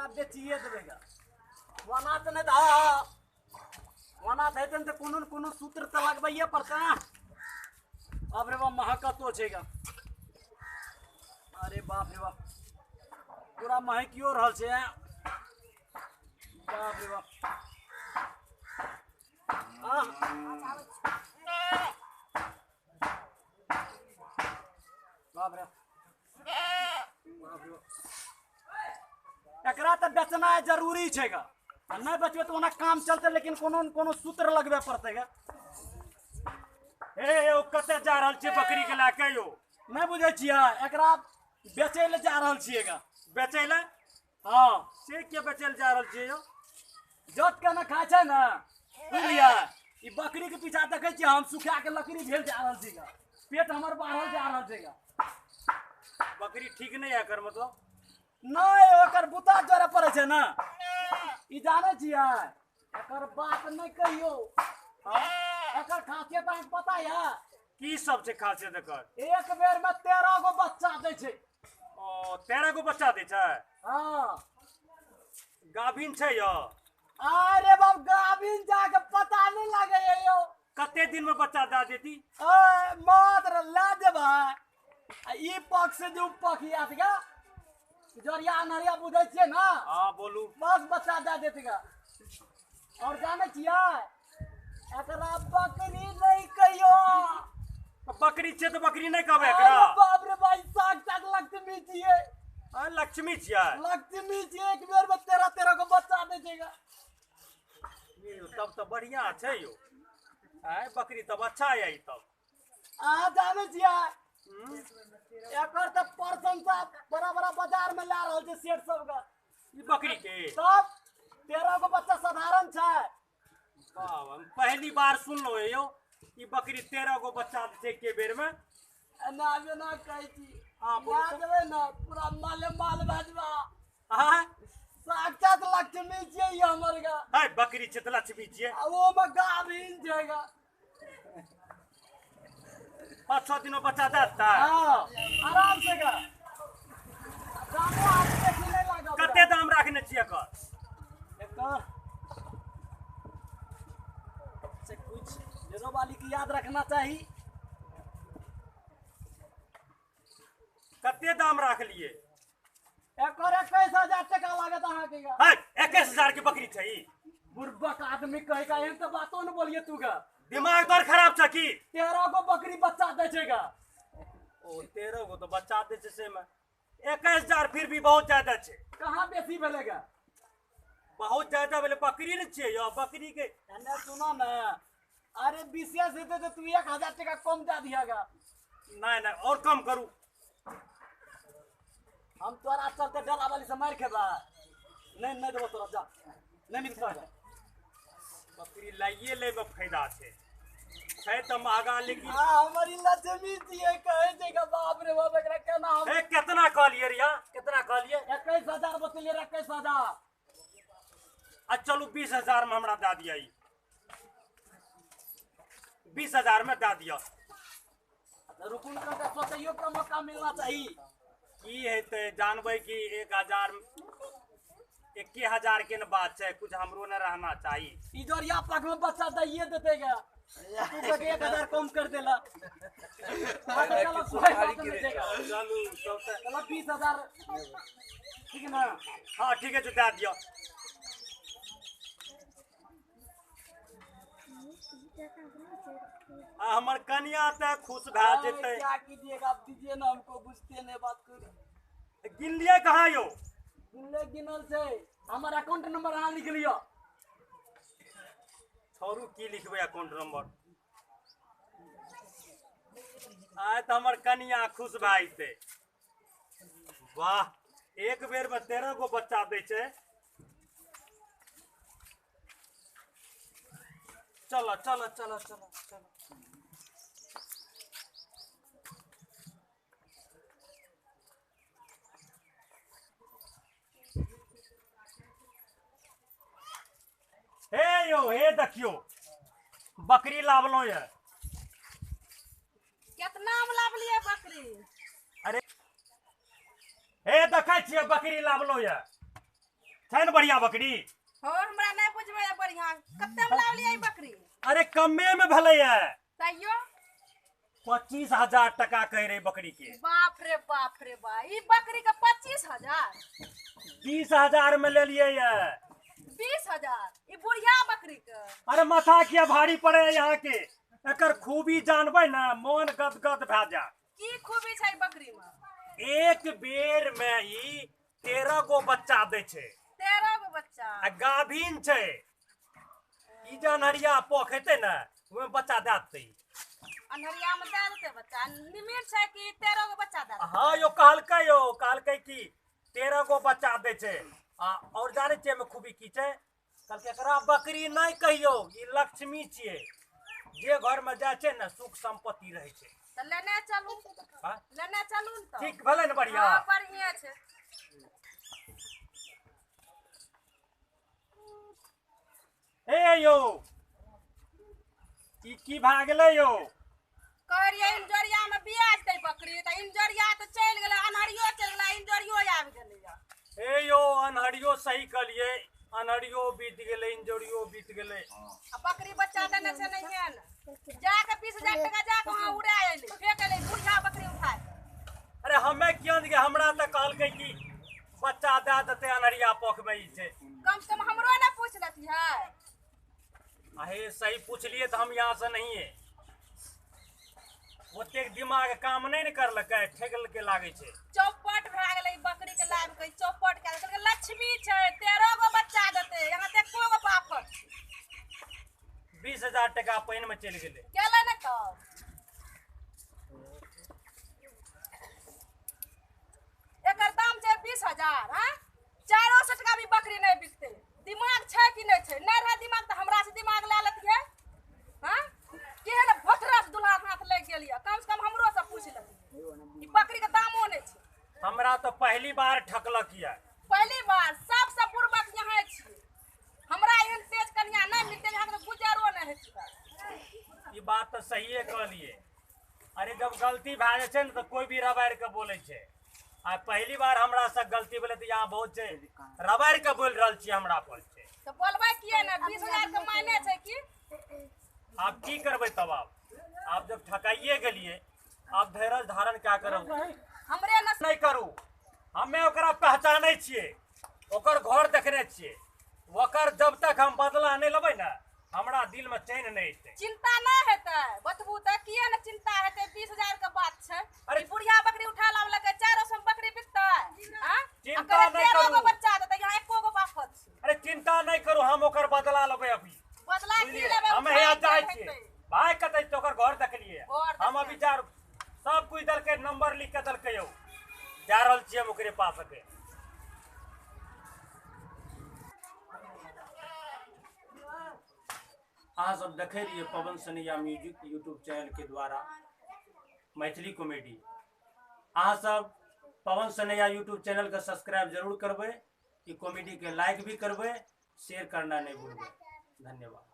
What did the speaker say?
एकरा बेचिए देबै गा। ओना तऽ नहि तऽ ओना तऽ हेतै ने तऽ कोनो ने कोनो सूत्र तऽ लगबैए पड़तै। बाप रे बाप, महकतो छै गा। अरे बाप रे बाप, पूरा महकियो रहल छै। बाप रे बाप। बाप रे बाप रे, एकरा तऽ बेचनाइ जरूरी छै गा। आ नहि बेचबै तऽ ओना काम चलतै, लेकिन कोनो ने कोनो सूत्र लगबे पड़तै गा। हे यौ, कतऽ जा रहल छियै बकरी के लए के यौ? नहि बुझै छियै, एकरा बेचै लए जा रहल छियै गा। बेचै लए? हँ। से के बेचै लए जा रहल छियै यौ? जोत के ने खाइ छै ने, बुझलियै? ई बकरी के पीछा देखै छियै हम सुखा के लकड़ी भेल जा रहल छी गा। पेट हमर बढ़ल जा रहल छै गा। बकरी ठीक नहि है एकर मतलब? नहि, ओकर बुता जोड़े पड़ै छै ने। ई जानै छियै, एकर बात नहि कहियौ। एकर खासियत अहाँके पता यऽ? की सब छै खासियत एकर? एक बेर में 13 गो बच्चा दै छै। ओ 13 गो बच्चा दै छै? हँ। गाभिन छै यौ? अरे बाप, गाभिन जाके पता नहि लागै यौ। कते दिन में बच्चा दए देती? मात्र लए जेबै आ ई पक्ष से जे उ पक्ष आयत गा, जरिया नरिया बुझै छियै ने? हँ, बोलू। बस बच्चा दए देत गा। और जानै छियै, एकरा बकरी नहि कहियो। बकरी छियै तऽ बकरी नहि कहबै एकरा? अरे बाप रे भाई, साक्षात लक्ष्मी छियै। आ, लक्ष्मी छियै? लक्ष्मी छियै। एक बेर में 13-13 गो बच्चा दै छै गा। यौ, तब तऽ बढ़िया छै यौ। आय बकरी तब अच्छा है ई तब। अहाँ जानै छियै, एकर तऽ प्रशंसा बड़ा बड़ा बाजार में लए रहल छै सेठ सबके। ई बकरी के? तब 13 गो बच्चा साधारण छै? वाह, हम पहली बार सुनलहुँ यौ, ई बकरी 13 गो बच्चा दै छै एके बेर में। एना एना कहै छी। हँ, बोलू। लए जेबै ने, पूरा माले माल भए जेबै। हाँ? साक्षात लक्ष्मी छियै ई हमर गा। है, बकरी छै तऽ लक्ष्मी छियै। आ ओमे गाभिन छै गा। 5-6 दिन में बच्चा दए देतै? हँ, आराम से गा। दामो आब बेसी नहि लागत। कते दाम राखने छियै एकर? एकर से कुछ लेरो वाली के याद रखना चाही। कते दाम राखलियै? एकर 21,000 टका लागत अहाँके गा। है, 21,000 के बकरी छै ई? बुर्बक आदमी कहे का, एहन तऽ बातो ने बोलिए तू गा। दिमाग तोहर खराब छै की? 13 गो बकरी बच्चा दै छै गा। ओ 13 गो तऽ बच्चा दै छै, से में 21,000 फिर भी बहुत ज्यादा छै। कहाँ बेसी भेलै गा? बहुत ज्यादा भेलै, बकरी ने छियै यौ, बकरी के। एने सुनो ने, अरे विशेष हेतै तऽ तू 1,000 टका कम दए दिहा गा। नहि नहि, और कम करू। हम तोरा चलते डला वाली से मारि खेबै। नहि नहि देबो तोरा, जा नहि मिलतौ गा। बकरी लाइए लैमे फायदा छै, छै तऽ महगा लेकिन। आ हमर ई लक्ष्मी छियै, कहै छै गा। बाप रे बाप, एकरा केना हम। ए, केतना कहलियै रे यहाँ? केतना कहलियै? 21,000 बतेलियै, 21,000। आ चलू 20,000 में हमरा दए दिअ ई। 20,000 में दए दिअ। रुकू ने, कनिटा सोचैयो के मौका मिलना चाही। की हेतै जानबै कि 1,000 1000 के ने बात छै, कुछ हमरो ने रहना चाही। ई जोरिया पग में बच्चा दैये देतै गा, तू कह के 1,000 कम कर देला। हाँ, तऽ चलो कोई बात नहीं छै गा। चलू तब तऽ। चलो 20,000 ठीक ना? हाँ ठीक है, दए दिअ। आ हमर कनिया तऽ खुश भए जेतै। क्या कीजिएगा आप, दीजिए ना हमको, बुझते नहीं बात कर। गिनलियै कहाँ यौ? गिनले गिनल छै, हमर अकाउंट नंबर अहाँ लिख लिअ। छोड़ू, की लिखबै अकाउंट नंबर? आइ तऽ हमर कनिया खुश भए जेतै। वाह, एक बेर में 13 गो बच्चा दै छै। चलो चलो चलो चलो चलो। हे यौ, हे देखियौ, बकरी लाबलहुँ यऽ। केतना में लाबलियै बकरी? अरे हे देखै छियै, बकरी लाबलहुँ यऽ। छै ने बढ़िया बकरी? हो, हमरा नहि बुझबै बढ़िया। कते में लावलियै बकरी? अरे कमे में भेलै है। तैयो 25,000 टका कह रहे बकरी के। बाप रे बाप रे बा, ई बकरी के 25,000? 20,000 में ले लिए है। 20,000 ई बुढ़िया बकरी के? अरे माथा किया भारी पड़े है यहाँ के। एकर खूबी जानबै ना मन गदगद भए जाए। की खूबी छै बकरी में? एक बेर में ई 13 गो बच्चा दै छै। 13 गो बच्चा? आ गाभिन छै। ई जे अन्हरिया पोखेतै ने ओहिमे बच्चा दए देतै। अन्हरिया में दए देतै बच्चा? निमिर छै कि 13 गो बच्चा दए? हाँ यो कहलकै, यो कहलकै कि 13 गो बच्चा दै छै। आ और जानै छियै एहिमे खूबी की छै? कहलकै एकरा बकरी नहि कहियौ, ई लक्ष्मी छियै। जे घर में जाइ छै ने सुख संपत्ति रहै छै। तऽ लेने चलू। हाँ? लेने चलू ने तऽ। ठीक भेलै ने बढ़िया? हाँ, बढ़िया छै। हे यौ, ई की भए गेलै यौ? कहै रहियै इंजोरिया में बिया जेतै बकरी, तऽ इंजोरिया तऽ चलि गेलै, अन्हरियो चलि गेलै, इंजोरियो आबि गेलै। हे यौ, अन्हरियो सही कहलियै, अन्हरियो बीत गेलै, इंजोरियो बीत गेलै। आ बकरी बच्चा देने छै नहिये ने। जाके 20,000 टका जाके वहाँ उड़ा एलै, फेक एलै बुढ़िया बकरी उठा के। अरे हमे किया ने, हमरा तऽ कहलकै कि बच्चा दए देतै अन्हरिया पख में ई छै। कम से कम हमरो ने पूछ लेतियै। अहे सही पूछलिए तऽ हम यहाँ से नहीं है। ओतेक दिमाग काम नहि ने करलकै, ठेकलकै लागै छै। चौपट भए गेलै बकरी के लाबि के, चौपट कए देलकै। लक्ष्मी छै, 13 गो बच्चा देतै, यहाँ तऽ एको गो पापड़। 20,000 टका पानि में चलि गेलै। गेलै ने तब। एकर दाम छै 20,000। हाँ, 400 टका भी बकरी नहि बिकतै। दिमाग छै कि नहि छै? नहि रहै दिमाग तऽ हमरा से दिमाग लए लेतियै। हाँ, केहन भोथरस दुल्हा हाथ लागि गेल यऽ, कम से कम हमरो से पूछि लेतियै। ई बकरी के दामो नहि छै। हमरा तऽ पहली बार ठकलक यऽ। पहली बार, सबसे पूर्वक यहाँ छियै। हमरा एहन तेज कनिया नहि मिलतै, यहाँ गुजरो नहि हेतै। ई बात तऽ सहिए कहलियै। अरे जब गलती भए जाइ छै ने तऽ कोइ भी रबारि के बोलै छै। आ पहली बार हमरा से गलती भेलै तऽ यहाँ बहुत छै रबारि के बोलि रहल छियै हमरा पर छै। तऽ बोलबै किए ने? 20,000 के मायने छै की? आब की करबै तब? आब जब ठकाइए गेलियै, आब धैर्य धारण क्या करब? हमरे न नहि करू। हमे ओकरा पहचानै छियै, ओकर घर देखने छियै। ओकर जब तक हम बदला नहि लेबै ने हमरा दिल में चैन नहि एतै। चिंता नहि हेतै बतबू तऽ, किए ने चिंता हेतै? 20,000 के बात छै। अरे ई बुढ़िया बकरी उठा लावलकै, 400 में बकरी बिकतै? हाँ, चिंता नहि 13 गो करू। बच्चा देतै, यहाँ एको गो बापत छै। अरे चिंता नहि करू, हम ओकर बदला लेबै अभी। बदला की लेबै? हम यहाँ जाइ छियै। भाय कतै छै? ओकर घर देखलियै हम अभी। जा, सब कुछ देलकै, नंबर लिख के देलकै यौ। जा रहल छियै हम ओकरे पास के। अहाँ सब देखे रहियै Pawan Sanaiya music YouTube channel के द्वारा मैथिली कॉमेडी। अहाँ सब पवन सनैया यूट्यूब चैनल के सब्सक्राइब जरूर करबै, ई कॉमेडी के लाइक भी करबै, शेयर करना नहीं भूलबै। धन्यवाद।